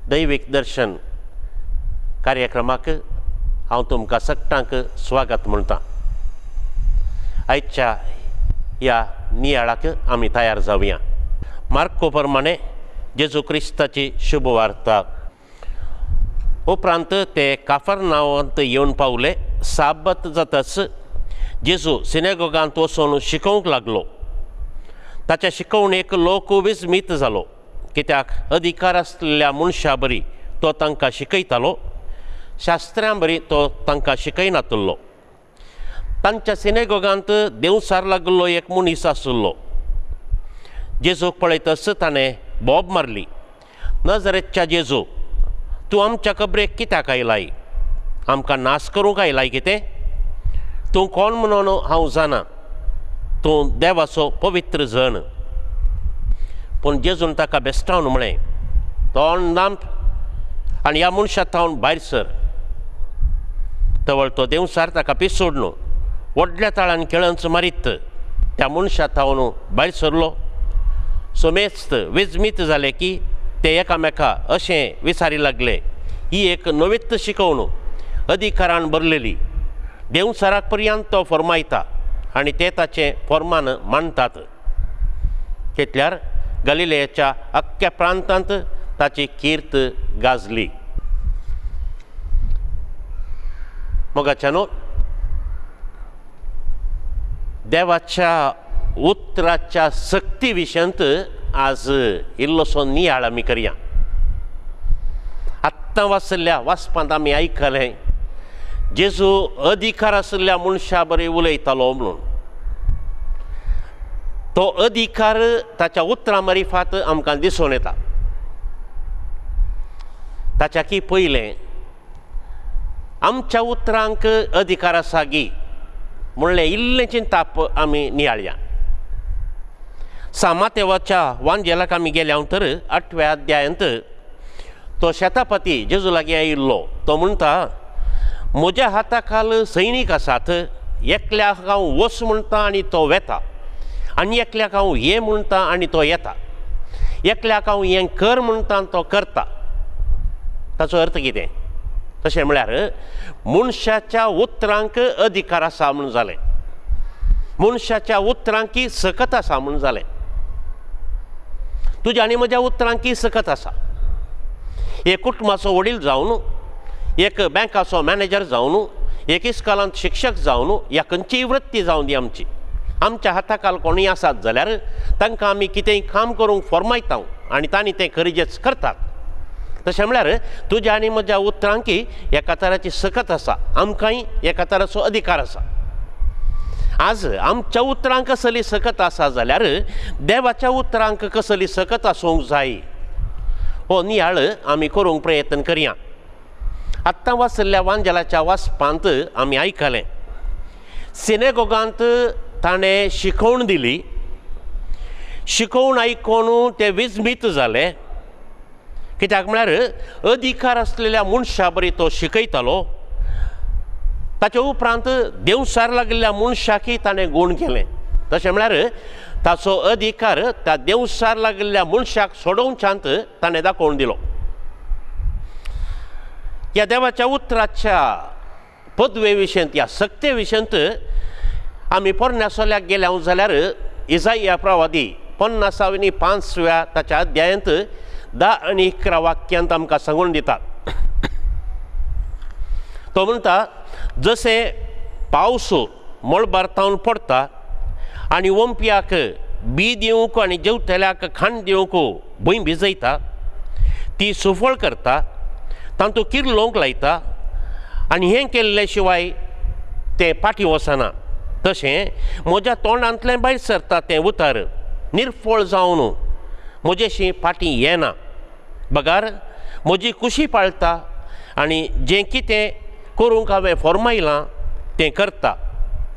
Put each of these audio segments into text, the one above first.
दैवीक दर्शन कार्यक्रमाक हांव तुमकां सगटांक स्वागत म्हणटा। आयच्या ह्या नियाळाक आमी तयार जावया। मार्को प्रमाणे जेजू क्रिस्ताची शुभवार्ता। उपरांत ते काफरनावांत येवन पावले। साबत जाताच जेजू सिनेगोगांत वचून शिकोवंक लागलो। ताच्या शिकवणेक लोक विस्मीत जालो, कित्याक अधिकार आसलेल्या मनशा बरी तो तांकां शिकयतालो, शास्त्र्यां बरी तो तांकां शिकयनातल्लो। तांच्या सिनेगोगांत देंवसार लागलो एक मनीस आशिल्लो। जेजूक पळयतच ताणें बोब मारली, नजरेच्या जेजू, तूं आमच्या कबरेक कित्याक आयलाय? आमकां नाश करूंक आयलाय कितें? तूं कोण म्हणून हांव जाणा, तूं देवाचो पवित्र जण। पूण जेजून ताका बेस्टावन म्हळें, तोंड दांप आनी ह्या मनशा थावन भायर सर। तवळ तो देंवसार ताका पिसोडन व्हडल्या ताळान खेळंच मारीत त्या मनशा थावन भायर सरलो। समेस्त विजमीत जाले की ते एकामेका अशें विचारी लागले, ही एक नवीच शिकवण अधिकारान भरलेली, देंवसाराक पर्यंत तो फॉर्मायता आनी ते ताचें फॉर्मान मानतात। तितल्यार गलिलेच्या अख्ख्या प्रांतांत ताची कीर्त गाजली। मोगाच्यानो, देवाच्या उतराच्या सक्ती विशयांत आज इल्लोसो नियाळ आमी करया। आत्तां वाचल्ल्या वाचपांत आमी आयकलें, जेजू अधिकार आशिल्ल्या मनशा बरी उलयतालो म्हणून। तो अधिकार ताच्या उतरां मारिफात आमकां दिसून येता। ताच्या की पयलें आमच्या उतरांक अधिकार आसा गी म्हणलें इल्लें चिंताप आमी नियाळया। सामातेवाच्या वांजेलाक आमी गेल्या तर 8व्या अध्यायांत तो शेतापती जेजू लागीं आयिल्लो। तो म्हणटा, म्हज्या हाता खाल सैनीक आसात, एकल्याक हांव वच म्हणटा आनी तो वेता, आनी एकल्याक हांव ये म्हणटा आनी तो येता, एकल्याक हांव हें कर म्हणटा आनी तो करता। ताचो अर्थ कितें? तशें म्हळ्यार मनशाच्या उतरांक अधिकार आसा म्हूण जालें, मनशाच्या उतरांकी सकत आसा म्हूण जालें। तुज्या आनी म्हज्या उतरांकी सकत आसा। एक कुटुंबाचो वडील जावन, एक बँकाचो मॅनेजर जावन, एक इस्कॉलांत शिक्षक जावन, या खंयचीय वृत्ती जावन दी आमची, आमच्या हाताखाल कोणूय आसात जाल्यार तांकां आमी कितेंय काम करूंक फॉर्मायता आनी तांणी तें खरेजेच करतात। तशें म्हळ्यार तुज्या आनी म्हज्या उतरांकी एका तराची सकत आसा, आमकांय एका तराचो अधिकार आसा। आज आमच्या उतरांक कसली सकत आसा जाल्यार देवाच्या उतरांक कसली सकत आसूंक जाय, हो नियाळ आमी करूंक प्रयत्न करया। आत्तां वाचल्ल्या वांजेलाच्या वाचपांत आमी आयकलें, सिनेगोगांत ताणें शिकोवण दिली। शिकोवण आयकून ते विस्मीत जाले, कित्याक म्हळ्यार अधिकार आसलेल्या मनशा बरी तो शिकयतालो। ताचे उपरांत देंवसार लागिल्ल्या मनशाकय ताणें गूण केलें। तशें म्हळ्यार ताचो अधिकार त्या देंवसार लागिल्ल्या मनशाक सोडोवच्यांत ताणें दाखोवन दिलो। ह्या देवाच्या उतराच्या पदवे विशयांत, ह्या सक्ते विशयांत आमी पोरण्या सोल्याक गेल्या जाल्यार इजाया प्रवादी 55व्या ताच्या अध्यायांत 10 आनी 11 वाक्यांत आमकां सांगून दिता। तो म्हणटा, जशें पावस मळबार तावन पडटा आनी वंपयाक बी दिवंक आनी जेवतल्याक खाण दिवंक भूंय भिजयता, ती सुफळ करता, तांतूं किर्लोंक लायता आनी हें केल्ले शिवाय तें फाटीं वचना, तशें म्हज्या तोंडांतलें भायर सरता तें उतर निर्फळ जावन म्हजेशी फाटीं येना, बगार म्हजी कुशी पाळटा आनी जें कितें करूंक हांवें फॉर्मायलां तें करता।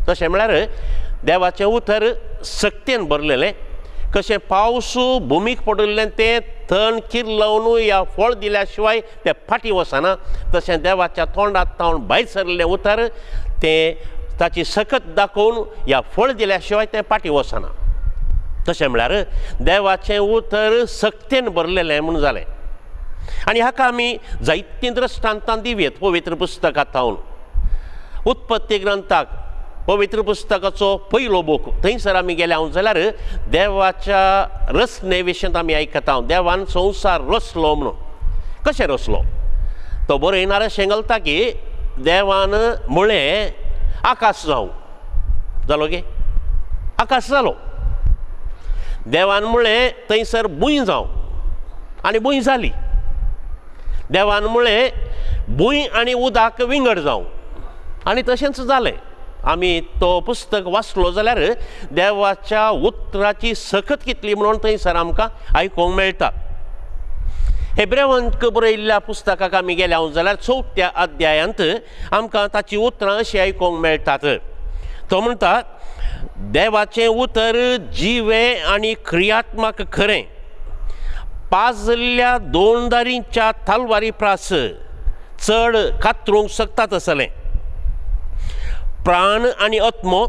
तशें म्हळ्यार देवाचें उतर सक्तेन भरलेलें, कशें पावस भुमीक पडिल्लें तें थंड किर्लोवन या फळ दिल्या शिवाय तें फाटीं वचना, तशें देवाच्या तोंडांत तावन भायर सरलें उतर तें ताची सकत दाखोवन या फळ दिल्या शिवाय तें फाटीं वचना। तशें म्हळ्यार देवाचें उतर सक्तेन भरलेलें म्हूण जालें। आनी हाका आमी जायतीं दृश्टांतां दिवयेत पवित्र पुस्तकांत. उत्पत्ती ग्रंथाक पवित्र पुस्तकाचो पयलो बूक थंयसर आमी गेले हांव जाल्यार देवाच्या रचने विशयांत आमी आयकता. देवान संवसार रचलो म्हणून. कशें रचलो? तो बरयणार अशें घालता की देवान म्हळें आकाश जावं, जालो गे? आकाश जालो. देवान म्हळें थंयसर भूंय जावं आनी भूंय जाली. देवान म्हळें भूंय आनी उदक विंगड जावं आनी तशेंच जालें. आमी तो पुस्तक वाचलो जाल्यार देवाच्या उतराची सकत कितली म्हणून थंयसर आमकां आयकूंक मेळटा. हेब्रेवांक बरयल्ल्या पुस्तकाक आमी गेल्या जाल्यार 4थ्या अध्यायांत आमकां ताची उतरां अशीं आयकूंक मेळटात. तो म्हणटा देवाचें उतर जिवें आनी क्रियात्मक खरें, पाजल्ल्या दोन दारींच्या तलवारी प्रास चड कातरूंक शकता तसलें, प्राण आनी आत्मो,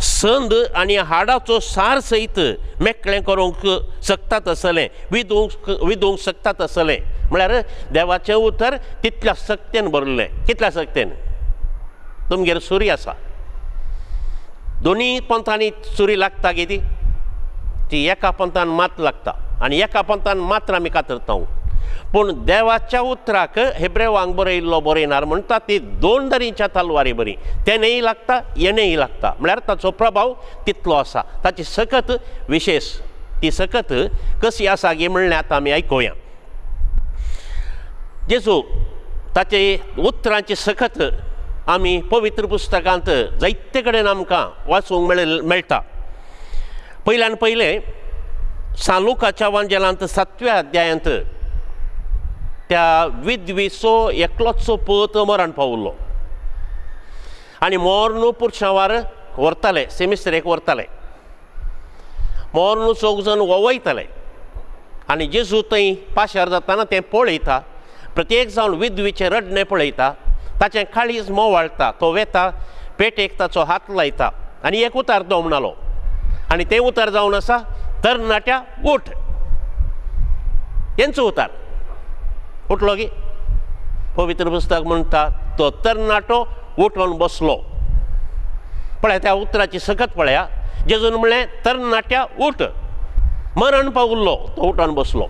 संद आनी हाडाचो सार सयत मेकळें करूंक शकता तसलें, विदूंक शकता तसलें. म्हळ्यार देवाचें उतर तितल्या शक्तेन भरलें. कितल्या शक्तेन? तुमगेर सुरी आसा, दोनी पंथांनी सुरी लागता गे ती ती एका पंथान मात लागता आनी एका पंथान मात्र आमी कातरता. पूण देवाच्या उतराक हेब्रेवांक बरयल्लो बरयणार म्हणटा ती दोन दरींच्या तलवारी बरी, तेणेय लागता येणेय लागता. म्हळ्यार ताचो प्रभाव तितलो आसा, ताची सकत विशेश. ती सकत कशी आसा गे म्हणलें आतां आमी आयकुया. जेजू ताचे उतरांची सकत आमी पवित्र पुस्तकांत जायते कडेन आमकां वाचूंक मेळटा. पयल्यान पयलें सालुकाच्या वांजेलांत 7व्या अध्यायांत त्या विधवीचो एकलोचो पूत मरण पावलो आनी मोर्नू पुरशांवार व्हरताले, सेमिस्त्रेक व्हरताले. मोर्नू चौग जाण वयताले आनी जेजू थंय पाशार जाताना तें पळयता, प्रत्येक जावन विधवीचें रडणें पळयता, ताचें काळीज मोवाळटा. तो वेता पेटेक ताचो हात लायता आनी एक उतार तो म्हणालो आनी तें उतार जावन आसा तरणाट्या उठ. तेंचो उतार उठलो गी? पवित्र पुस्तक म्हणटा तो तरणाटो उठून बसलो. पळया त्या उतराची सकत पळया. जेजून म्हणलें तरणाट्या उठ, मरण पावल्लो तो उठून बसलो.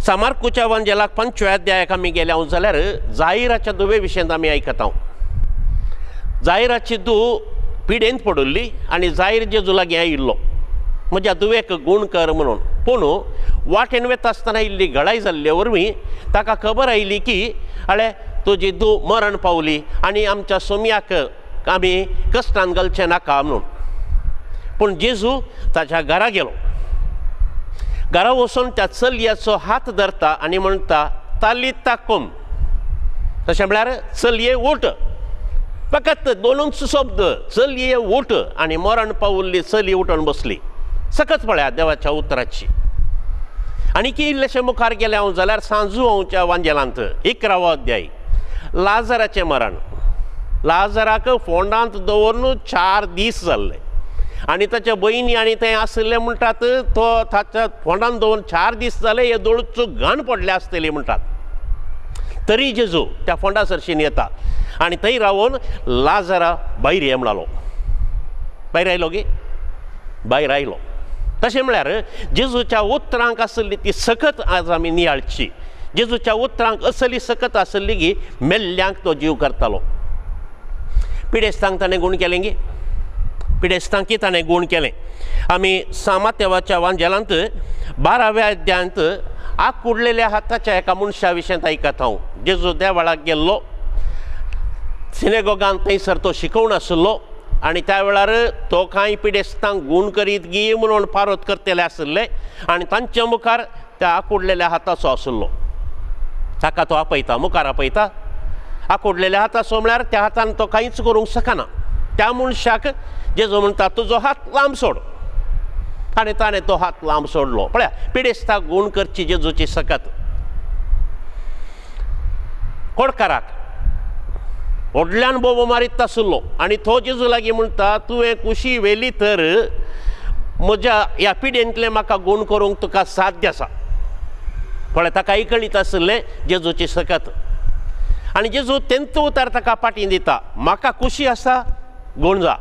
सामार्कुच्या वांजेलाक 5व्या अध्यायाक आमी गेल्या जाल्यार जाहिराच्या दुवे विशयांत आमी आयकता. जाहिराची धूव पिडेंत पडिल्ली आनी जाहीर जेजू लागीं आयिल्लो, म्हज्या दुवेक गूण कर म्हणून. पूण वाटेन वता आसतना इल्ली गळाय जाल्ले वरवीं ताका खबर आयली की अळे तुजी धूव मरण पावली आनी आमच्या सोम्याक आमी कश्टान घालचें नाका म्हणून. पूण जेजू ताच्या घरा गेलो. घरा वचून त्या चलयाचो हात धरता आनी म्हणटा तालिता कुम, तशें म्हळ्यार चलये उठ. फकत दोनूच शब्द, चलये उठ, आनी मरण पावल्ली चली उठून बसली. सकत पळया देवाच्या उतराची. आनी की इल्लेशें मुखार गेलें हांव जाल्यार सांजुआंवच्या वांजेलांत 11वो अध्याय लाजराचें मरण. लाजराक फोंडांत दवरून 4 दीस जाल्ले आनी ताच्या भयणी आनी थंय आशिल्ले म्हणटात तो ताच्या फोंडांत दवरून 4 दीस जाले, हे दोळूच घाण पडले आसतली म्हणटात. तरी जेजू त्या फोंडा सरशीन येता आनी थंय रावन लाजरा भायर ये म्हणालो. भायर आयलो गे? भायर आयलो. तशें म्हळ्यार जेजूच्या उतरांक आसली ती सकत आज आमी नियाळची. जेजूच्या उतरांक असली सकत आसली की मेल्ल्यांक तो जीव करतालो. पिडेस्तांक ताणें गूण केलें गे? पिडेस्तांकी ताणें गूण केलें. आमी सामातेवाच्या वांजेलांत 12व्या अध्यायांत आकुडलेल्या हाताच्या एका मनशा विशयांत आयकता हांव. जेजू देवळाक गेल्लो, सिनेगोगान थंयसर तो शिकोवन आशिल्लो आनी त्या वेळार तो कांय पिडेस्तांक गूण करीत गी म्हणून पारोत करतले आशिल्ले आनी तांच्या मुखार त्या आकुडलेल्या हाताचो आशिल्लो. ताका तो आपयता, मुखार आपयता. आकुडलेल्या हाताचो म्हळ्यार त्या हातान तो कांयच करूंक शकना. त्या मनशाक जेजू म्हणटा तुजो हात लांब सोड, आनी ताणें तो हात लांब सोडलो. पळया पिडेस्ताक गूण करची जेजूची सकत. कोडकाराक व्हडल्यान बोबो मारीत आशिल्लो आनी तो जेजू लागीं म्हणटा तुवें कुशी व्हेली तर म्हज्या ह्या पिडेंतलें म्हाका गूण करूंक तुका साध्य आसा. पळय ताका कळीत आशिल्लें जेजूची सकत आनी जेजू तेंच उतार ताका पाटी दिता, म्हाका खुशी आसा गुण जा.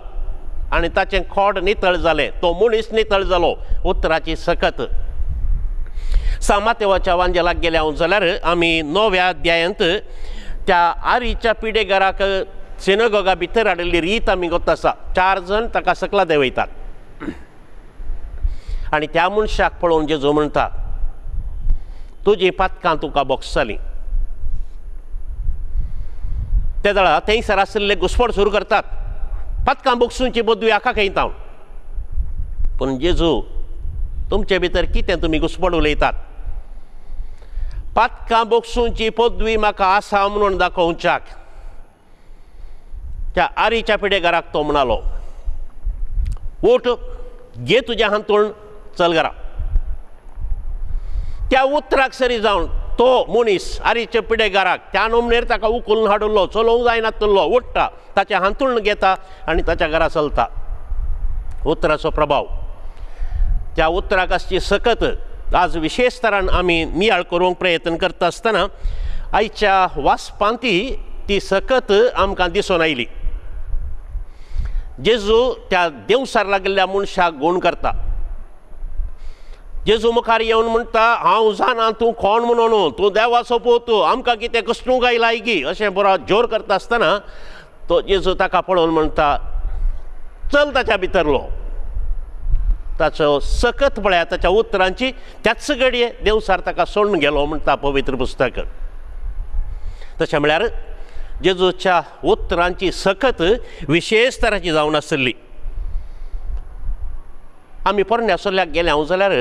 आनी ताचें खोड नितळ जालें, तो मनीस नितळ जालो उतराची सकत. मातेवाच्या वांजेलाक गेले हांव जाल्यार आमी 9व्या अध्यायांत त्या आरीच्या पिडेगाराक सिनेगोगा भितर हाडिल्ली रीत आमी गोत आसा. 4 जण ताका सकला देंवयतात आनी त्या मनशाक पळोवन जेजू म्हणटा, तुजी पातकां तुका बोगसलीं. ते वेळार थंयसर आशिल्ले घुसपड सुरू करतात, पातकां बोगसूंची पदवी हाका खंयता. पूण जेजू तुमचे भितर कितें तुमी घुसपड उलयतात? पातकां बोगसूंची पदवी म्हाका आसा म्हणून दाखोवच्याक त्या आरीच्या पिडेगाराक तो म्हणालो, उठ, घे तुज्या हांतूण, चल घरा. त्या उतराक सरी जावन तो मनीस आरीच्या पिडेगाराक त्या नमनेर ताका उखलून हाडलो, चलोवंक जायनातलो, उठ्ठा, ताचें हांतूण घेता आनी ताच्या घरा चलता. उतराचो प्रभाव, त्या उतराक आसची सकत आज विशेष तरान आमी नियाळ करूंक प्रयत्न करता आसतना आयच्या वाचपांती ती सकत आमकां दिसून आयली. जेजू त्या देवसार लागिल्ल्या मनशाक गूण करता. जेजू मुखार येवन म्हणटा, हांव जाणा तूं कोण म्हणून, तूं देवाचो पूत, आमकां कितें कसणूक आयला गी, अशें बरो जोर करता आसतना तो जेजू ताका पळोवन म्हणटा, चल ताच्या भितरलो. ताचो सकत पळया ताच्या उतरांची, त्याच घडये देवसार ताका सोडून गेलो म्हणटा पवित्र पुस्तक. तशें म्हळ्यार जेजूच्या उतरांची सकत विशेष तराची जावन आशिल्ली. आमी पोरण्या सल्ल्याक गेले हांव जाल्यार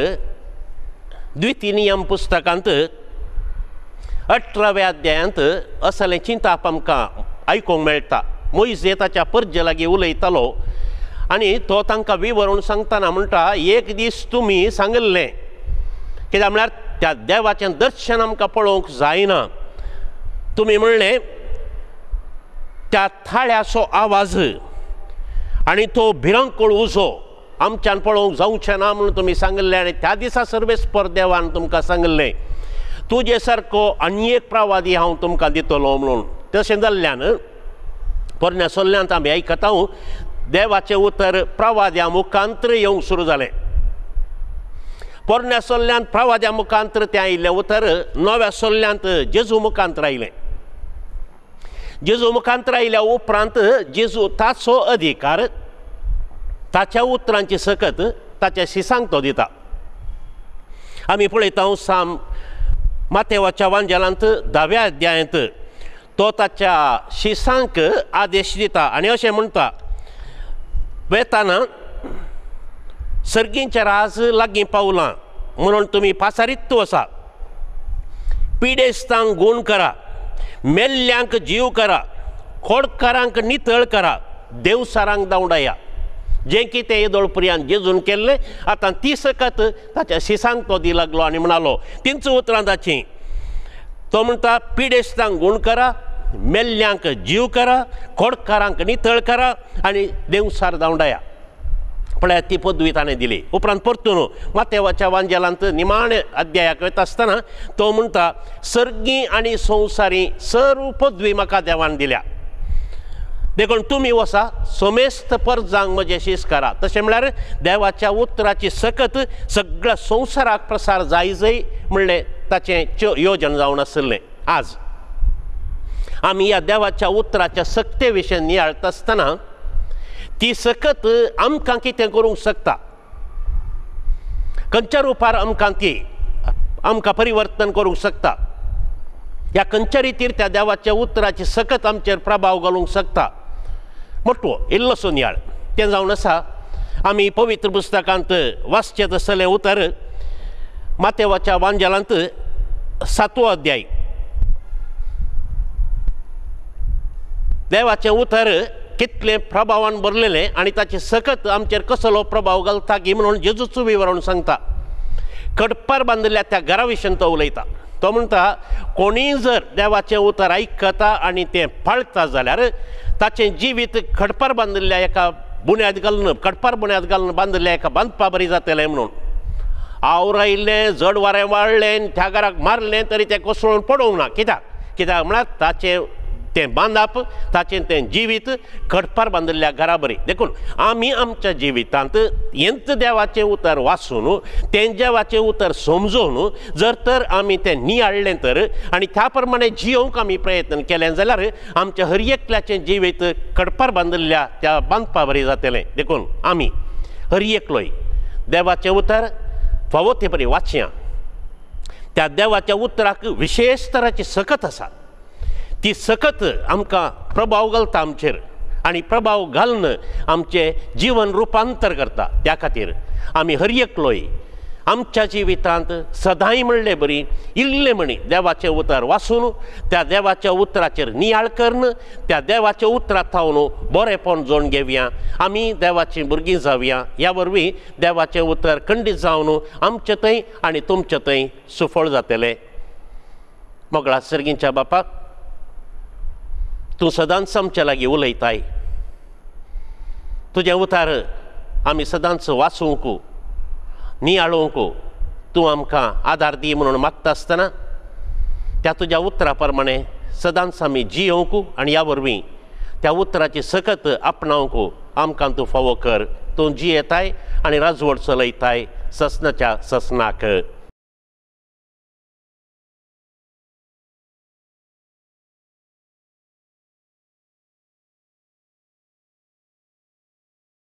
द्वितीय नियम पुस्तकांत 18व्या अध्यायांत असलें चिंताप आमकां आयकूंक मेळटा. मोयजे ताच्या परजे लागीं उलयतालो आनी तो तांकां विवरून सांगतना म्हणटा, एक दीस तुमी सांगिल्लें, कित्याक म्हळ्यार त्या देवाचें दर्शन आमकां पळोवंक जायना. तुमी म्हणलें त्या थाळ्याचो आवाज आनी तो भिरांकूळ उजो आमच्यान पळोवंक जावचें ना म्हणून तुमी सांगिल्लें. आनी त्या दिसा सर्वेस्पर देवान तुमकां सांगिल्लें, तुजे सारको आनी एक प्रवादी हांव तुमकां दितलो म्हणून. तशें जाल्ल्यान पोरण्या सल्ल्यांत आमी आयकता देवाचें उतर प्रवाद्या मुखांत्र येवंक सुरू जालें. पोरण्या सल्ल्यांत प्रवाद्या मुखांत्र तें आयिल्लें उतर नव्या सल्ल्यांत जेजू मुखांत्र आयलें. जेजू मुखांत्र आयल्या उपरांत जेजू ताचो अधिकार, ताच्या उतरांची सकत ताच्या शिसांक तो दिता. आमी पळयता साम मातेवाच्या वांजेलांत 10व्या अध्यायांत तो ताच्या शिसांक आदेश दिता आनी अशें म्हणटा, वेताना सर्गींचे राज लागीं पावलां म्हणून तुमी पासारीत आसा, पिडेस्तांक गूण करा, मेल्ल्यांक जीव करा, खोडकारांक नितळ करा, देवसारांक दावडाया. जें कितें येदोळ पर्यंत जेजून केल्लें आतां ती सकत ताच्या शिसांक तो दी लागलो आनी म्हणालो, तींच उतरां ताचीं. तो म्हणटा, पिडेस्तांक गूण करा, मेल्ल्यांक जीव करा, खोडकारांक नितळ करा आनी देवसार दावडाया. पळयात ती पदवी ताणें दिली. उपरांत परतून मातेवाच्या वांजेलांत निमाणे अध्यायाक वता आसतना तो म्हणटा, सर्गी आनी संवसारी सर्व पदवी म्हाका देवान दिल्या, देखून तुमी वसा समेस्त परजांक म्हजें शीस करा. तशें म्हळ्यार देवाच्या उतराची सकत सगळ्या संवसाराक प्रसार जाय जाय म्हणलें ताचें योजन जावन आशिल्लें. आज आमी ह्या देवाच्या उतराच्या सक्ते विशीं नियाळता आसतना ती सकत आमकां कितें करूंक शकता, खंयच्या रुपार आमकां ती आमकां परिवर्तन करूंक शकता, ह्या खंयच्या रितीर त्या देवाच्या उतराची सकत आमचेर प्रभाव घालूंक शकता मोटवो इल्लोसो नियाळ तें जावन आसा. आमी पवित्र पुस्तकांत वाचचें तसलें उतर मातेवाच्या वांजेलांत 7वो अध्याय. देवाचें उतर कितलें प्रभावान भरलेलें आनी ताचें सकत आमचेर कसलो प्रभाव घालता की म्हणून जेजूच विवरण सांगता. कडपार बांदिल्ल्या त्या घरा विशीं तो उलयता. तो म्हणटा, कोणीय जर देवाचें उतर आयकता आनी तें पाळता जाल्यार ताचें जिवीत खडपार बांदिल्ल्या एका बुन्याद घालून, खडपार बुन्याद घालून बांदिल्ल्या एका बांदपा बरी जातलें म्हणून. आवरायल्लें, जड वारें वाडलें, त्या घराक मारलें तरी तें कोसळून पडोवंक ना. कित्याक? कित्याक म्हळ्यार ताचें तें बांदप, ताचें तें जिवीत खडपार बांदिल्ल्या घरा बरी. देखून आमी आमच्या जिवितांत हेंच देवाचें उतर वाचून, तें देवाचें उतर समजून जर तर आमी तें नियाळ्ळें तर आनी त्या प्रमाणे जियोवंक आमी प्रयत्न केलें जाल्यार आमच्या हर एकल्याचें जिवीत खडपार बांदिल्ल्या त्या बांदपा बरी जातलें. देखून आमी हर एकलोय देवाचें उतर फावो ते बरी वाचया. त्या देवाच्या उतराक विशेश तराची सकत आसा. ती सकत आमकां प्रभाव घालता आमचेर आनी प्रभाव घालून आमचें जिवन रुपांतर करता. त्या खातीर आमी हर एकलोय आमच्या जिवितांत सदांय म्हणले बरी इल्लें म्हणी देवाचें उतर वाचून, त्या देवाच्या उतराचेर नियाळ करून, त्या देवाच्या उतरां थावन बरेंपण जोडून घेवया. आमी देवाचीं भुरगीं जावया. ह्या वरवीं देवाचें उतर खंडीत जावन आमचे थंय आनी तुमचे थंय सुफळ जातलें. मोगळा सर्गींच्या बापाक, तूं सदांच आमच्या लागीं उलयताय. तुजें उतार आमी सदांच वाचूंक, नियाळूंक तूं आमकां आदार दी म्हणून मागता आसतना त्या तुज्या उतरा प्रमाणे सदांच आमी जियोवंक आनी ह्या वरवीं त्या उतराची सकत आपणावंक आमकां तूं फावो कर. तूं जियेताय आनी राजवट चलयताय ससनाच्या ससनाक.